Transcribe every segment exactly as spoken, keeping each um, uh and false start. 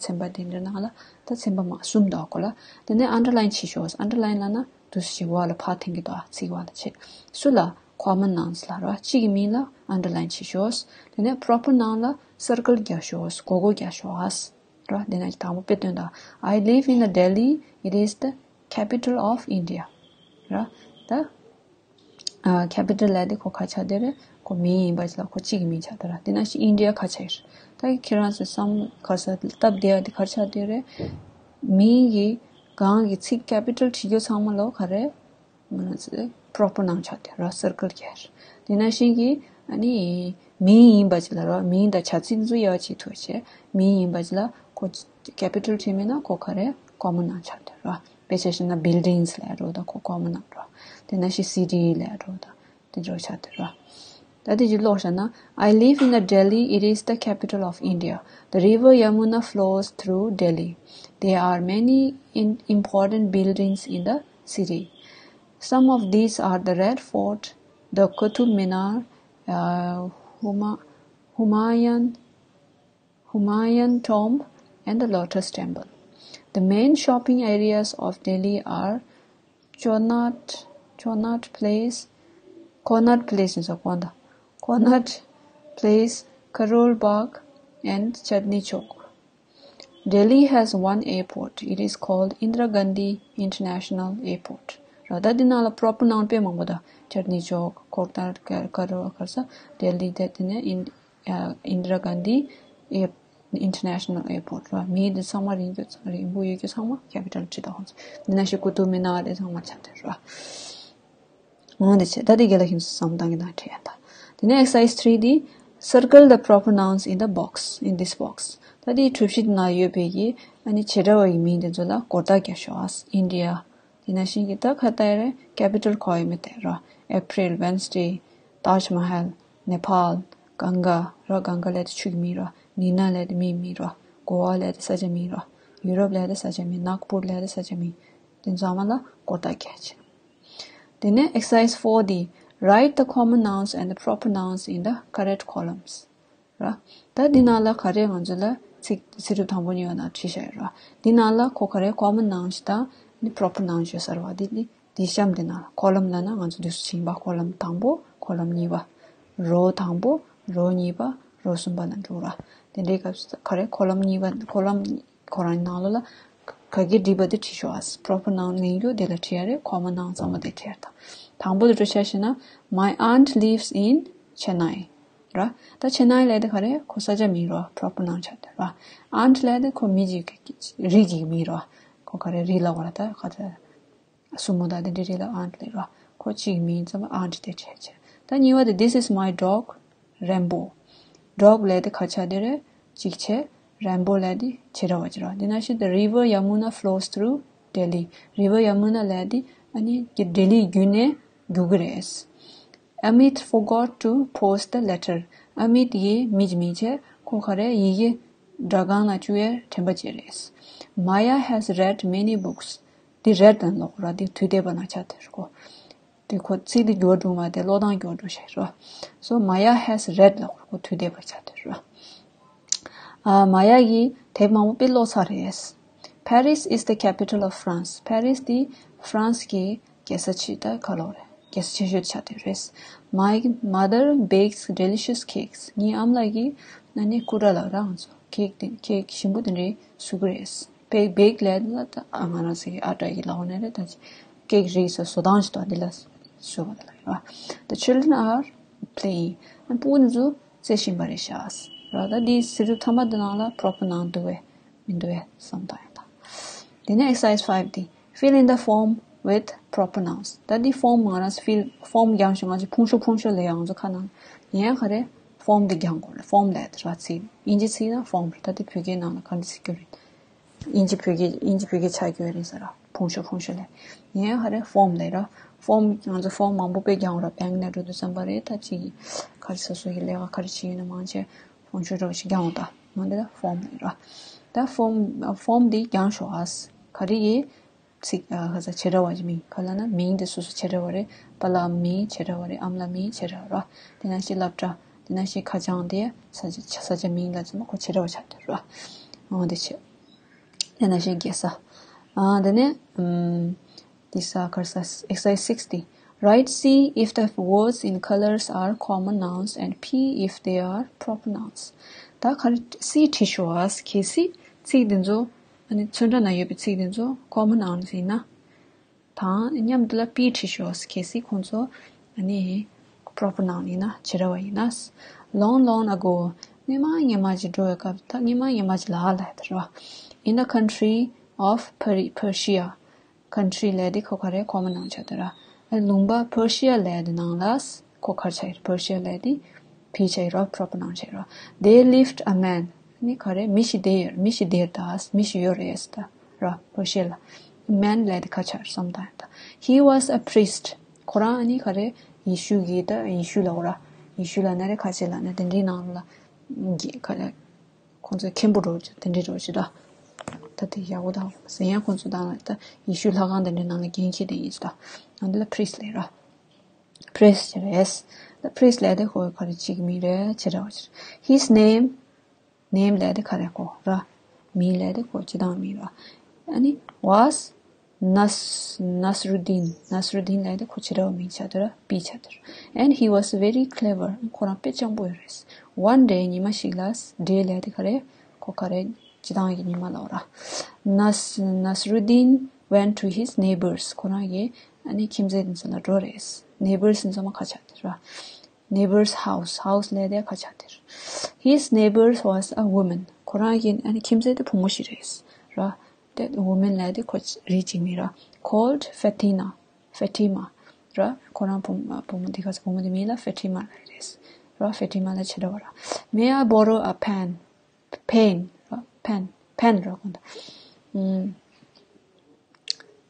ཚན་པ་དེ་འདྲ་ནང་ལ་ད་ཚན་པ་མ་གསུམ་འདུག་གོ་ལ། དེ་ནས་underline བྱེད་ཤོག underline ལབ་ན་དུས་ཞིག་བ་ལ་ཕར་འཐེན་གྱི་འདུག་ཚིག་བ་ལ་བྱེད། སུ་ལ། common nouns ལ་ར། གཅིག་གི་མིང་ལ་underline བྱེད་ཤོག་དེ་ནས་proper noun ལ་circle རྒྱག་ཤོག་སྒོར་སྒོར་རྒྱག་ཤོག་ར། དེ་ན་དང་པོ་དཔེ་སྟོན་དང་། I live in the Delhi. It is the capital of India. ར། ད། ཨ། capital ལབ་དེ་ཁོ་ག་ཆགས་དེ་རེད། ཁོ་མིང་ཡིན་པ་ཅིག་ལ་ཁོ་གཅིག་གི་མིང་ཆགས་དེ་ར། དེ་ན་ཞིག་India ག་ཆགས་ཡོད་རེད། ད་ཁྱེད་རང་ཚོས་བསམ་ག་ས་སྟབས་བདེ་ཡ་དེ་ག་ཆགས་དེ་རེད། མིང་གི་གང་གི་ཚིག་capital བྲིས་རྒྱུ་ཚང་མ་ལོ་ག་རེད། ང་ཚོས་proper noun ཆགས་དེ་ར། circle རྒྱག་རེད། དེ་ན་ཞིག་གི་ཨ་ནི་མིང་ཡིན་པ་ཅིག་ལ་ར། མིང་དང་བྱ་ཚིག་འཛུ་ཡ་བྱེད་ཐུབ་བྱས། མིང་ཡིན་པ་ཅིག་ལ་ཁོ་capital བྲིས་མེད་ན་ཁོ་ག་རེད། common noun ཆགས་དེ་ར། དཔེ་ཆ་བཞག་ན་buildings ལབ་རོ་ད་ཁོ་common noun ར། དེ་ན་ཞིག་city ལབ་རོ་ད་དེ་འདྲ་ཆགས་དེ་ར། ད་དེ་ཅིག་ཀློག་བཞག་ན། I live in the Delhi. It is the capital of India. The river Yamuna flows through Delhi. There are many in important buildings in the city. Some of these are the Red Fort, the Qutub Minar, uh, Huma, Humayun, Humayun Tomb, and the Lotus Temple. The main shopping areas of Delhi are Connaught, Connaught Place, Connaught Place is a Connaught Place, Karol Bagh, and Chandni Chowk. Delhi has one airport. It is called Indira Gandhi International Airport. ར། ད་འདི་ནང་ལ་proper noun དཔེ་མང་པོ་ད། Chandni Chowk, Connaught, Karol ག་ས། Delhi དེ་དེ་ནས་ཨིན། ཨ། Indira Gandhi Air- International Airport ར། མིང་དེ་ཚང་མ་རིང་རྒྱུ་རིང་པོ་ཡོད་རྒྱུ་ཚང་མ་capital བྲིས་དང་ཧོན། འདི་ན་ཞིག་Qutub Minar དེ་ཚང་མ་ཆགས་དེ་ར། འོ་འདི་བྱས། ད་དེ་རྒན་ལགས་ཁྱེད་ཚོ་བསམ་བཏང་གི་དང་བྲིས་ཡ་ད། དེ་ནས་exercise three དེ། Circle the proper nouns in the box, in this box. ད་དེ་གྲུ་བཞི་ནང་ཡོད་པའི་གི་ཨ་ནི་བྱེ་བྲག་པའི་མིང་དེ་ཚོ་ལ་སྒོར་རྟགས་རྒྱག་ཤོག India དེ་ནང་བཞིན་གྱི་ད་ཁ་ཏའི་རེ་capital གོ་ཡི་མེད་དེ་ར། April, Wednesday, Taj Mahal, Nepal, Ganga ར། Ganga ལབ་དེ་ཆུ་གི་མིང་ར། Nina ལབ་དེ་མིའི་མིང་ར། Goa ལབ་དེ་ས་ཆ་མིང་ར། Europe ལབ་དེ་ས་ཆ་མིང་། Nagpur ལབ་དེ་ས་ཆ་མིང་། དེ་ཚང་མ་ལ་སྒོར་རྟགས་རྒྱག་བྱས། དེ་ནས་exercise four དེ། Write the common nouns and the proper nouns in the correct columns. ར། ད་འདི་ནང་ལ་ག་རེ་ང་ཚོ་ལ་ཚིག་ཚིག་གྲུབ་དང་པོ་གཉིས་པ་ནང་བྲིས་བཞག་ཡོད་ར། འདི་ནང་ལ་ཁོ་ག་རེ་common noun ཞིག་དང་ནི་proper noun ཞིག་གསར་བ་འདི་ནི་འདི་གཤམ་འདི་ནང་ལ་column ལབ་ན་ང་ཚོ་འདི་སུ་ཕྱིན་པ་column དང་པོ་column གཉིས་པ། row དང་པོ་row གཉིས་པ་row གསུམ་པ་ལ་འགྲོ་ར། དེ་འདྲའི་སྐབས་སུ་ག་རེ་column གཉིས་པ་column ཁོ་རང་ནང་ལོགས་ལ་ག་གི་བྲིས་པ་དེ་བྲིས་ཤོག་ཨ། proper noun ལེན་རྒྱུ་དེ་ལ་བྲིས་ཡ་རེད། common noun ཚང་མ་དེ་བྲིས་ཡ་རེད། དང་པོ་དེ་འགྲོ་ཆ་ཤེ་ན། My aunt lives in Chennai. ར། ད་Chennai ལབ་དེ་ག་རེ་ཁོ་ས་ཆ་མིང་རོ། proper noun ཆགས་དེ་ར། aunt ལབ་དེ་ཁོ་མི་གཅིག་རིགས་ཀྱི་མིང་རོ། ཁོ་ག་རེ་རིགས་ལ་གོ་ར་ད་ག་ད། སྲུ་མོ་དང་དེ་འདྲའི་རིགས་ལ་aunt ལབ་ར། ཁོ་གཅིག་མིང་ཙམ་aunt དེ་བྲིས་བྱས། ད་གཉིས་པ་དེ། This is my dog, Rainbow. dog ལབ་དེ་ག་ཆགས་དེ་རེད། གཅིག་བྱས། Rainbow ལབ་དེ་བྱེ་བྲག་པ་ཅིག་ར། དེ་ནང་བཞིན་དུ། River Yamuna flows through Delhi. river Yamuna ལབ་དེ་ཨ་ནི་ལྡི་ལི་བརྒྱུད་ནས་རྒྱུག་གི་རེད། Amit forgot to post the letter. Amit ཡིས་མི་གཅིག་མིང་བྱས། ཁོ་ག་རེ་ཡི་གེ་སྦྲག་ཁང་ལ་བཅུག་ཡས་དྲན་པ་བརྗེད་རེད། Maya has read many books. དེ་read དང་ཀློག་ར། དེ་དུས་འདས་པ་ནང་ཆགས་དེ་རེད་ཁོ། དེ་ཁོ་ཚིག་དེ་འགྱུར་བ་འགྲོ་མ་དེ་ཀློག་སྟངས་འགྱུར་བ་འགྲོ་ཤེས་ར། So Maya has read ལབ་ཁོ་དུས་འདས་པ་ཆགས་དེ་ར། ཨ། Maya གིས་དེབ་མང་པོ་དཔེ་ཀློག་ཚར་རེད། Paris is the capital of France. Paris དེ་France གི་རྒྱལ་ས་ཆེ་ད་ག་ལོག་རེད། རྒྱལ་ས་ཆེ་ཤོས་ཆགས་དེ་རེད། My mother bakes delicious cakes. ངའི་ཨ་མ་ལགས་ཀྱིས་ཨ་ནི་ཀུ་ར་ལབ་ར་ང་ཚོ་cake དེ་cake ཞིམ་པོ་དེ་འདྲའི་བཟོ་གི་རེད། bake bake ལབ་ན་ད་ང་རང་ཚོ་གི་ཨ་ཊ་གི་ལབ་ནི་རེད། ད་cake རིགས་སོ་སོ་དང་ཞིག་དང་འདི་ལ་བཟོ་བ་ལ་ར། The children are playing. ཨ། སྤུ་གུ་འདི་ཚོ་རྩེ་བཞིན་པ་རེད་ཤག་ར། ད་འདི་ཟེར་དུས་ཐ་མ་འདི་ནང་ལ་proper noun འདུག་པས་མི་འདུག་པས་བསམ་བཏང་ཡ་ད། དེ་ནས་exercise five འདི། Fill in the form with proper nouns. ད་འདི་form ང་རང་fill form རྒྱང་ཞིང་ང་ཚོ་ཕུང་ཤོ་ཕུང་ཤོ་ལས་ཡང་ཚོ་ཁ་ནང་ཡན་ག་རེ་form འདི་རྒྱང་དགོས་རེད། form ལས་དེ་ར་ཚིག་ཨིན་ཇི་ཚིག་ན་form རེད། ད་འདི་བོད་སྐད་ནང་ལ་ག་འདྲ་ཟེར་རྒྱུ་རེད། ཨིན་ཇི་བོད་སྐད་ཨིན་ཇི་བོད་སྐད་ཆགས་རྒྱུ་རེད་ཟེར་ར། ཕུང་ཤོ་ཕུང་ཤོ་ལས། ཡན་ག་རེ་form ལས་ར། form ང་ཚོ་form མང་པོ་དཔེ་རྒྱང་ར། bank ནས་འགྲོ་དུས་ཙམ་པ་རེད། ད་ཅིག་ག་རེ་སོ་སོ་གི་ལས་ཀ་ག་རེ་བྱེད་ཡོད་ན་མང་ཆེ་ཕུང་ཤོ་འདྲ་བ་ཞིག་རྒྱང་འོང་ད། ང་འདི་ལ་form ལས་ར། ད་form form འདི་རྒྱང་ཤོག་ཨ། ག་རེ་ཡིན། ཚིག་ཨ་ཁ་ས་བྱེ་བྲག་པ་ཅིག་མིན་ག་ལ་ན་མིང་དེ་སོ་སོ་བྱེ་བྲག་པ་རེད། པཱ་ལགས་མིང་བྱེ་བྲག་པ་རེད། ཨ་མ་ལགས་མིང་བྱེ་བྲག་ར། དེ་ནང་བཞིན་སློབ་གྲྭ། དེ་ནང་བཞིན་ཁ་བྱང་དེ་ས་ཆ་ས་ཆ་མིང་ལ་ཚང་མ་ཁོ་བྱེ་བྲག་པ་ཆགས་འདུག་ར། འོ་དེ་བྱས། དེ་ན་བཤད་རྒྱལ་ས། ཨ་དེ་ནས་ཨམ། This are exercise sixty. Write C if the words in colors are common nouns and P if they are proper nouns. ད་ག་རེ་C བྲིས་ཤོག་གལ་སྲིད་ཚིག་འདི་ཚོ་ཨ་ནི་ཚོན་ཁྲ་ན་ཡོད་པའི་ཚིག་འདི་ཚོ་common nouns ཡིན་ན། དང་མཉམ་དུ་ལ་P བྲིས་ཤོག་གལ་སྲིད་ཁོང་ཚོ་ཨ་ནི་proper noun ཡིན་ན་བྱེ་བྲག་པ་ཡིན་ན། Long long ago. སྔོན་མ་སྔོན་མ་ཅིག་འགྲོ་བའི་སྐབས། ད་སྔོན་མ་སྔོན་མ་ཅིག་ལ་ལ་ཡ་ད་ར། In the country of Persia. Country ལས་དེ་ཁོ་ག་རེ་common noun ཆགས་ད་ར། ལུང་པ་Persia ལས་དེ་ནང་ལ་ཁོ་ག་རེ་ཆགས་ཡོད། Persia ལས་དེ་P ཆགས་ཡོད་ར། Proper noun ཆགས་ཡོད་ར། They lived a man. ནི་ག་རེ་མི་ཞིག་བསྡད་ཡོད། མི་ཞིག་བསྡད་ད། མི་ཞིག་ཡོད་རེད་ད་ར། Persia ལ་man ལས་དེ་ག་ཆགས་སོང་ད་ཡ་ད། He was a priest. ཁོ་རང་ནི་ག་རེ་ཡེ་ཤུ་གི་ད་ཡེ་ཤུ་ལ་འོ་ར། ཡེ་ཤུ་ལ་ན་རེ་ཁ་ཆེ་ལ་ན་དེ་འདྲའི་ནང་ལ་གི་ག་རེ། ཁོང་ཚོའི་མཁན་པོ་འགྲོ་རྒྱུ་དེ་འདྲའི་འགྲོ་ཞིག་ད། ད་དེ་ཡག་པོ་དང་ཟེར་ཡང་ཁོང་ཚོ་དང་ད་ཡེ་ཤུ་ལྷ་ཁང་དེ་འདྲའི་ནང་ལ་འགན་འཁྱེར་དེ་ཡིན་ཞིག་ད། ཨ་འདི་ལ་priest ལས་ར། Priest ཅེས་རེད། ད་priest ལས་དེ་ཁོ་ག་རེ་གཅིག་མིང་རེད་ཅེས་ར་བ་ཅེས། His name. Name ལས་དེ་ག་རེ་ཁོ་ར། མིང་ལས་དེ་ཁོ་སྤྱི་བཏང་མིང་ར། ཨ་ནི་was Nas- Nasruddin. Nasruddin ལས་དེ་ཁོ་བྱེ་བྲག་པ་མིང་ཆགས་དེ་ར། P ཆགས་དེ་ར། And he was very clever. ཁོ་རང་དཔེ་སྤྱང་པོ་ཡོད་རེད། One day. ཉི་མ་ཞིག་ལ། Day ལས་དེ་ག་རེ། ཁོ་ག་རེ་སྤྱི་བཏང་གི་ཉི་མ་ལ་འོ་ར། Nas- Nasruddin went to his neighbors. ཁོ་རང་གི་ཨ་ནི་ཁྱིམ་མཚེས་དེ་ཚོ་ལ་འགྲོ་རེད། Neighbors ནི་ཚང་མ་ཁ་ཆགས་དེ་ར། Neighbor's house. House ལས་དེ་ཁ་ཆགས་དེ་ར། His neighbor was a woman. ཁོ་རང་གི་ཨ་ནི་ཁྱིམ་མཚེས་དེ་བུ་མོ་ཞིག་རེད་ར། That woman ལས་དེ་ཁོ་རིགས་གཅིག་མིང་ར། Called Fatima. Fatima ར། ཁོ་རང་བུ- བུ་མོ་དེ་ག་ཚོད་བུ་མོ་དེ་མིང་ལ་Fatima ལ་རེད་ར། Fatima ལ་བྱེ་བྲག་པ་ར། May I borrow a pen? Pen ར། Pen. Pen ར་གོ་ད། ཨམ།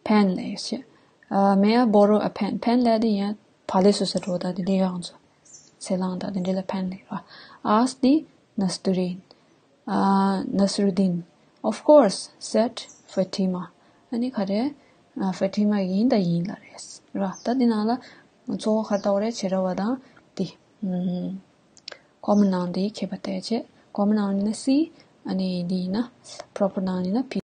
Pen ལས་ཡོད་ཆེ། ཨ། May I borrow a pen? Pen ལས་དེ་ཡང་བག་ལེབ་བཟོ་ས་འགྲོ་ད་དེ་འདྲའི་ཡོད་ང་ཚོ། ཚལ་སླང་ད་དེ་འདྲའི་ལ་pen ལས་ར། Asked Nasruddin. ཨ། Nasruddin. Of course, said Fatima. ཨ་ནི་ག་རེ། ཨ། Fatima ཡིན་ད་ཡིན་ལ་རེད་ར། ད་འདི་ནང་ལ་གཙོ་བོ་ག་རེ་ལྟ་བ་རེད། བྱེ་བྲག་པ་དང་དེ། ཨམ། Common noun དེ་ཁྱད་པར་བལྟས་བྱས། Common noun ཡིན་ན་C། ཨ་ནི་འདི་ཡིན་ན། Proper noun ཡིན་ན་P།